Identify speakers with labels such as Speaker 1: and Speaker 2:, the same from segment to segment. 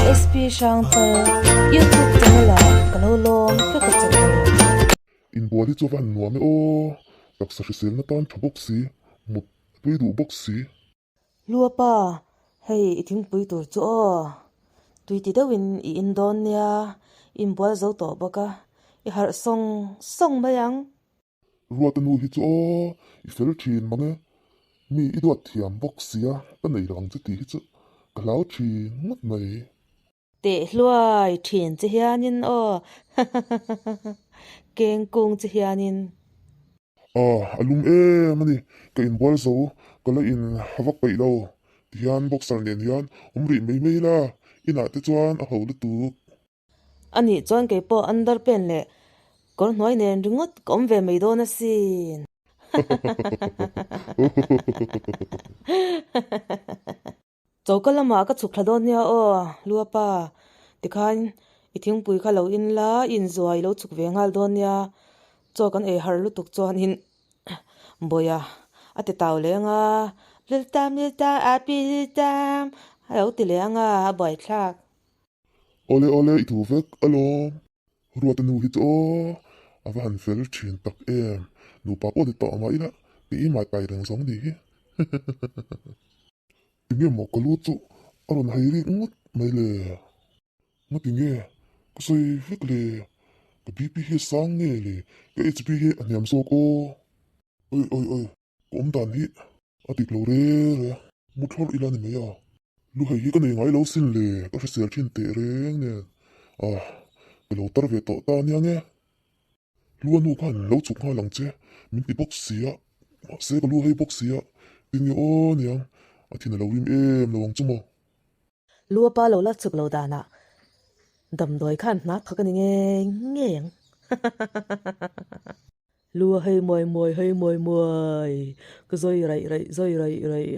Speaker 1: SP Hrangchal YouTube channel ah ka lo lawm vek a che u.
Speaker 2: Inbual hi chu a va han nuam e aw, taksa hriselna tan tha bawk si, mut a tui duh bawk si.
Speaker 1: Luapa, hei i thingpui tur chu aw, tui ti deuhin i in dawn nia, i inbual zo tawh bawk a, i harh sawng sawng mai ang.
Speaker 2: Ruata nu hi chu aw, i fel thin mang e, mi i duat thiam bawk sia, ka nei lo ang che tih hi chu ka hlau thin ngawt mai.
Speaker 1: Teh hluai thin che hianin aw keng kung che hianin.
Speaker 2: Ah, a lum em a ni, ka inbual zo, ka la in ha vak peih lo, tihian boxer nen hian awm rih mai mai la, inah te chuan a ho lutuk.
Speaker 1: A nih chuan kei pawh underpant leh kawr hnuai nen ringawt ka awm ve mai dawn asin. Choka lamah ka chhuk thla dawn nia aw, Luapa, tikhan i thingpui kha lo in la, i inzuai lo chhuk ve nghal dawn nia, chaw kan ei har lutuk chuanin Bawia a ti tau leng a, Liltam liltam api liltam a lo ti leng a, a buaithlak.
Speaker 2: Awle awle i thu vek alawm. Ruata nu hi chu aw a va han fel thin tak em. Nupa pawh ni tawh mah ila i imai pai reng zawng ni hi. Tinge maw ka lu chu a rawn hai rik ngawt mai le. Ngatinge ka sawi vek le. Ka BP hi a sang nge le ka HP hi a hniam zawk aw. Oi oi oi. Ka awm dan hi a dik lo re re a, mu thlawr ila ni mai a, lu hei hi ka nei ngai lo sin le, ka hrisel thin teh reng nen, ah ka lo tar ve tawh ta ania nge, lu a nu khan lo chhuk nghal ang che min ti bawk si a, mahse ka lu hei bawk si a, tinge aw niang a thin a lo rim em lo ang chu maw.
Speaker 1: Lu a pa lo la chhuk lo danah damdawi khan hna thawk a ni ngei ngei ang. Lu a hei muai muai hei muai muai ka zawi raih raih zawi raih raih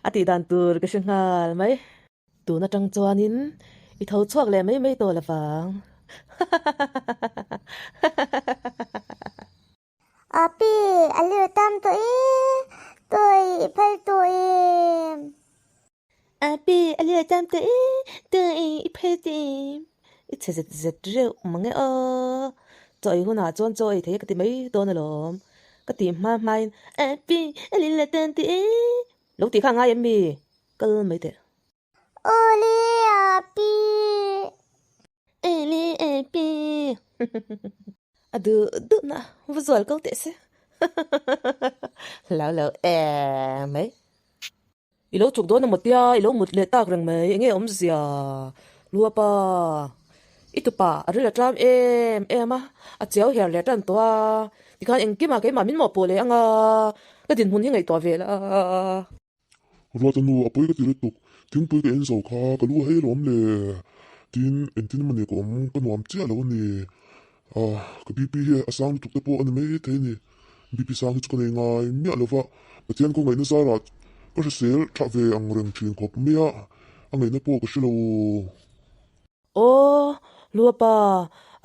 Speaker 1: a tih dan tur ka hre nghal mai. Tun atang chuanin i tho chhuak leh mai mai tawh lo vang.
Speaker 3: Api, a lir tam tawh e, tawih i phal tawh em?
Speaker 1: Api, a lir tam tawh e, tawih i phal tawh em? I chhe zet zet reuh mang e aw. Chaw ei hunah chuan chaw ei thei ka ti mai dawn alawm. Ka tih hma hmain, Api, a lir tam tawh e. Lo tih kha a ngai em mi? Kal mai teh.
Speaker 3: Awle api.
Speaker 1: Awle api. A duh duh na va zual ko teh se. Hlau lo em mai. I lo chuk dawn emaw tia i lo mut leh tak reng mai enge awmzia Luapa. I tupa a ril a tlam em em a, a chiau her leh tan tawh a, tikhan engkimah keimah min mawhpawh leh anga ka dinhmun hi ngaihtuah ve la.
Speaker 2: Ruata nu a pawi ka ti lutuk, thingpui ka en zo kha ka lu hei alawm le, tin engtin emaw ni ka awm ka nuam chiah lo a ni, ah ka BP hi a sang lutuk te pawh a ni mai thei a ni, BP sang hi chu ka nei ngai miah lo va, Pathian khawngaihna zarah ka hrisel thlah ve ang reng thin khawp mai a, a ngaihna pawh ka hre lo.
Speaker 1: Aw, Luapa,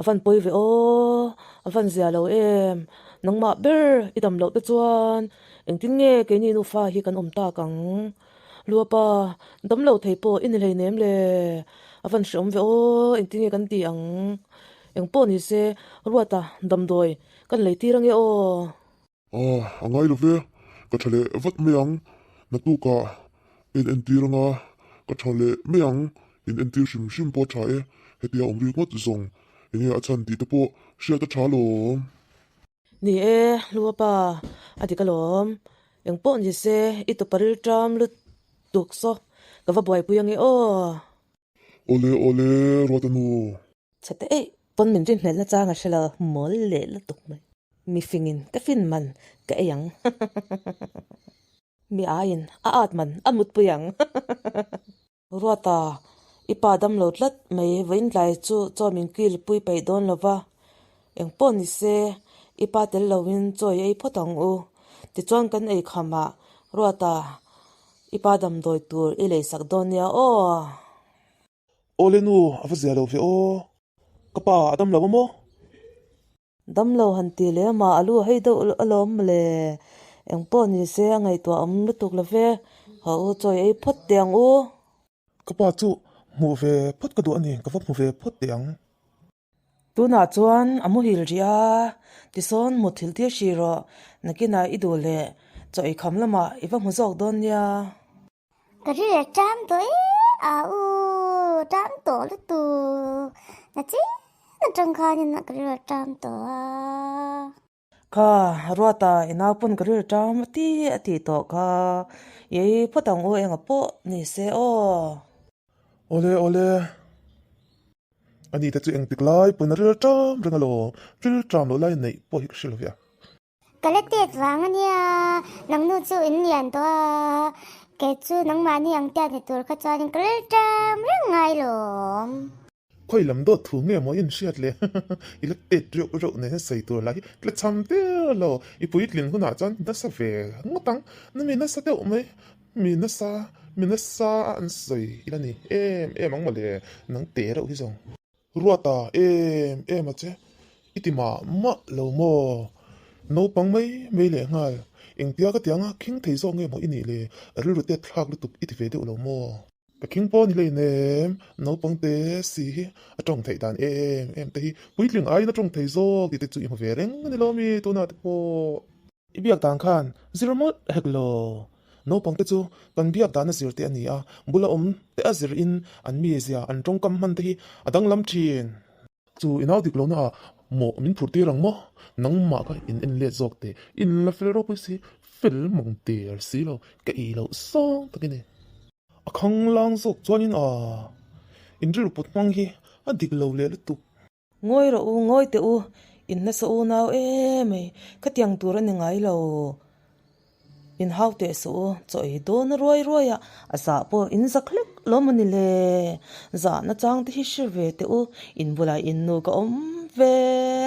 Speaker 1: a van pawi ve aw, a van zia lo em, nangmah ber i dam loh te chuan engtin nge keini nufa hi kan awm tak ang? Luapa, dam lo thei pawh i ni hleinem le, a van hreawm ve aw, engtin nge kan ti ang? Engpawh ni se, Ruata, damdawi kan lei tir ange aw.
Speaker 2: Aw, a ngai lo ve, ka tha leh vat mai ang, naktukah en entir anga ka tha leh mai ang, in entir hrim hrim pawh a tha e, hetia awm rik ngawt zawng enge a chhan tih te pawh hriat a tha alawm.
Speaker 1: Ni e, Luapa, a dik alawm, engpawh ni se i tawpa rilṭam lutuk saw ka va buaipui ange aw.
Speaker 2: Awle awle, Ruata nu.
Speaker 1: Chhete eih pawn min rin hmelna chang a hre lo, mawl leh lutuk mai. Mi fingin ka fin man ka ei ang. Mi aiin a at man a mutpui ang. Ruata, i pa dam lo tlat mai, vawiin tlai chu chaw min kil pui peih dawn lo va, engpawh ni se i pa tel loin chaw i ei phawt ang u. Tichuan kan ei khamah Ruata, i pa damdawi tur i leisak dawn nia aw.
Speaker 2: Awle nu, a va zia lo ve aw. Ka pa a dam lo a maw?
Speaker 1: Dam lo han ti leh a mah a lu hei deuh alawm mawle. Engpawh ni se a ngaihtuah awm lutuk lo ve. Haw u, chawi ei phawt teh ang u.
Speaker 2: Ka pa chu hmuh ve phawt ka duh a ni, ka va hmu ve phawt teh ang.
Speaker 1: Tunah chuan a muhil rih a, tisawn mut thil tir hrih rawh, nakinah i duh leh chaw ei kham lamah i va hmu zawk dawn nia.
Speaker 3: Ka ri a ṭam tawh e, a u ṭam tawh lutuk, na chin aṭang khanin ka ri a ṭam tawh a.
Speaker 1: Kha, Ruata i nau pawn ka ri ṭam a ti a tih tawh kha, i ei phawt ang u enga pawh ni se aw.
Speaker 2: Awle awle, ani te chu engtik lai pawn a ril ṭam reng alawm, ril ṭam loh lai neih pawh hi ka hre lo ve a.
Speaker 3: Ka la tet vang a nia, nangnu chu in lian tawh a, kei chu nangmahni ang tiat ni tur kha chuanin ka ril ṭam reng ngai lawm.
Speaker 2: Khawi lam dawt thu nge maw in hriat le? I la tet reuh reuh nen sawi tur lah hi tla cham der lo. I puitlin hunah chuan nasa ve ngawt ang. Na mi nasa deuh mai, mi nasa, mi nasa a an sawi ila ni em em ang mawle, nang te reuh hi zawng. Ruata em em a che, i ti mah mah lo maw? Naupang mai mai leh nghal, engtia ka tianga khing thei zawk nge maw i nih le? A rilru tet thlak lutuk i ti ve deuh lo maw? Ka khing pawh ni lei nem, naupang te si hi a tawng theih dan em em te hi puitling aiin a tawng thei zawk tih te chu i hmu ve reng a ni lo mi tunah te pawh. I biak dan khan zir mawlh hek lo. Naupang te chu kan biak dan a zir te a ni a, bula awm te a zir in an mizia an tawngkam hman te hi a danglam thin. Chu i nau dik lohna ah mawh min phurh tir ang maw? Nangmah kha in en let zawk teh, in la fel ropui si, fel mang der si lo, ka ei loh sawng tak i ni. A khanglang zawk chuanin a inrilru put hmang hi a dik lo leh lutuk.
Speaker 1: Ngawi rawh u, ngawi teh u, in nasa unau emai, khatiang tur a ni ngai lo. In hau teh suh u, chaw ei dawn a ruai ruai a, a zah pawh in zak hlek lo maw ni le? Zahna chang te hi hre ve teh u, in bulah in nu ka awm ve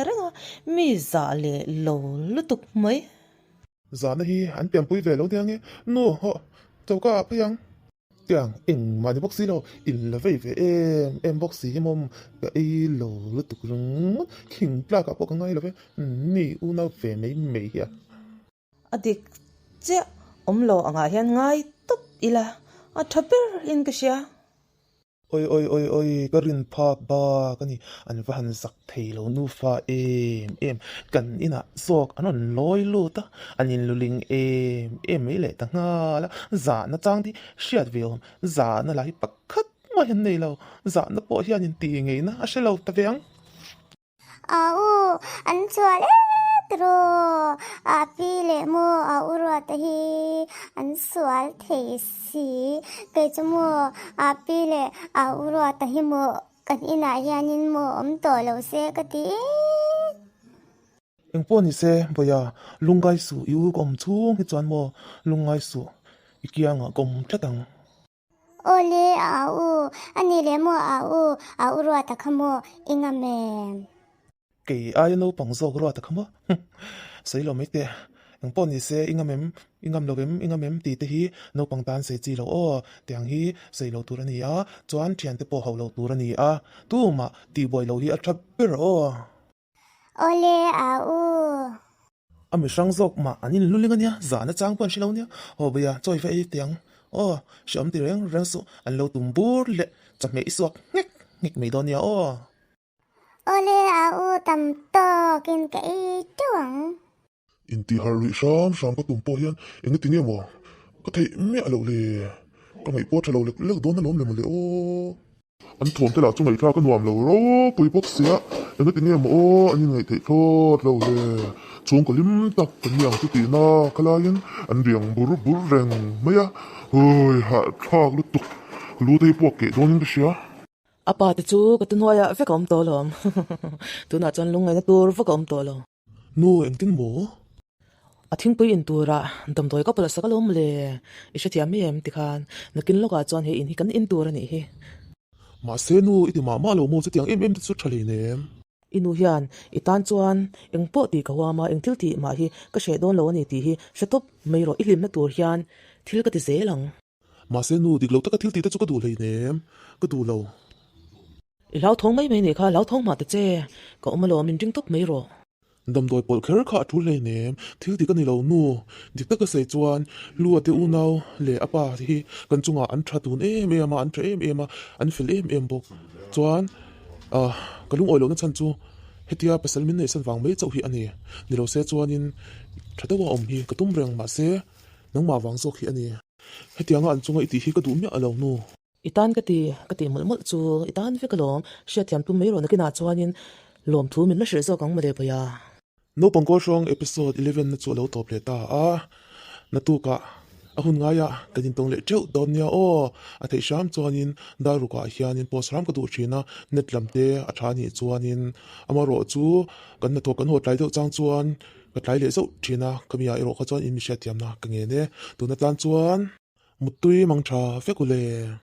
Speaker 1: reng a, mi zah leh lo lutuk mai.
Speaker 2: Zahna hi an pianpui ve lo nia nge, nu hawh choka ah phei ang. Tiang engmah ni bawk si lo, in la vei ve em em bawk si hi mawm ka ei lo lutuk ringawt, khing tlak ah pawh ka ngai lo ve, mi unau ve mai mai hi a.
Speaker 1: A dik chiah awm lo angah hian ngai tawp ila a tha ber in ka hria.
Speaker 2: Oi oi oi oi ka rin phak bak a ni, an va han zak thei lo nufa em em, kan inah zawk an rawn lawi lut a, an inluling em em mai leh ta nghal a, zahna chang te hi hriat ve awm, zahna lah hi pakhat mah hian nei lo, zahna pawh hian in tih ngeina a hre lo ta ve ang.
Speaker 3: A u an chhuah let rawh. A pi leh maw a u ruata hi an sual thei si. Kei chu maw a pi leh a u ruata hi maw kan inah hianin maw awm tawh lo se ka ti.
Speaker 2: Eng pawh ni se Bawia lungngai suh i u ka awm chhung hi chuan maw lungngai suh i kiangah ka awm tlat ang.
Speaker 3: Awle a u, a ni leh maw a u, a u Ruata kha maw i ngam em?
Speaker 2: Kei aia naupang zawk Ruata kha maw? Sawi lo mai teh, eng pawh ni se i ngam em, i ngam lo em, i ngam em tih te hi naupang tan sawi chi lo aw, tiang hi sawi lo tur a ni a, chuan thiante pawh hauh lo tur a ni a, tumah tihbuai lo hi a tha ber aw.
Speaker 3: Awle a u.
Speaker 2: A mi hrang zawk mah an in luling a nia, zahna chang pawh an hre lo nia. Aw Bawia, chawi va ei teh ang. Aw, hreawm ti reng reng suh, an lo tum bur leh chawhmeh i suak nghek nghek mai dawn nia aw.
Speaker 3: Awle a u tam tawkin ka ei teuh ang.
Speaker 2: Intihharh rih hram hram ka tum pawh hian eng ati nge maw ka theih miah loh le, ka ngaih pawh a tha lo lek lek dawn alawm le mawle aw. An thawm te lah chu ngaihthlak a nuam lo ropui bawk sia, eng ati nge maw aw an inngaih theih thlawt lo le. Chhungkaw hlim tak kan ni ang chu tihna kha laiin an riang bur bur reng mai a, hawi hahthlak lutuk lu te hi puak keh dawnin ka hria.
Speaker 1: A pa te chu ka tuhnuaiah vek a awm tawh alawm, tunah chuan lungngaihna tur vak a awm tawh lo.
Speaker 2: Nu engtin maw?
Speaker 1: A thingpui in turah damdawi ka pawlh sak alawm le, i hrethiam mai em tikhan nakin lawkah chuan he in hi kan in tur a nih hi.
Speaker 2: Mahse nu i ti mah mah lo maw chutiang em em te chu tha hlei nem.
Speaker 1: I nu hian i tan chuan eng pawh tih ka huam a, eng thil tih mah hi ka hreh dawn lo a ni tih hi hre tawp mai rawh, i hlimna tur hian thil ka ti zel ang.
Speaker 2: Mahse nu dik lo taka thil tih te chu ka duh hlei nem, ka duh lo.
Speaker 1: I hlauthawng mai mai nih kha, hlauthawng mah ta che, ka awm alawm, min ring tawp mai rawh.
Speaker 2: Damdawi pawlh kher kha a tul hleinem, thil dik a ni lo nu. Dik taka sawi chuan Lua te unau leh a pa hi kan chungah an tha tun em em a, an tha em em a, an fel em em bawk. Chuan ah ka lungawi lohna chhan chu hetia pasal min neihsan vang mai chauh hi a ni. Ni lo se chuanin tha deuha awm hi ka tum reng mahse nangmah vang zawk hi a ni. Hetianga an chunga i tih hi ka duh miah lo nu.
Speaker 1: I tan ka ti, ka tih mawlh mawlh chu i tan vek alawm, hriatthiam tum mai rawh nakinah chuanin lawmthu min la hrilh zawk ang mawle Bawia.
Speaker 2: Naupang Kawlhrawng episode 11 na chu a lo tawp leh ta a, naktukah a hun ngaiah kan intawng leh teuh dawn nia aw, a theih hram chuanin darukah hianin post hram ka duh thin a, net lam te a tha anih chuanin amaherawh chu kan hnathawk kan haw tlai deuh chang chuan ka tlai leh zauh thin a, khamiah erawh kha chuan in mi hriatthiamna ka ngen e, tun atan chuan. Muttui mang tha vek u le.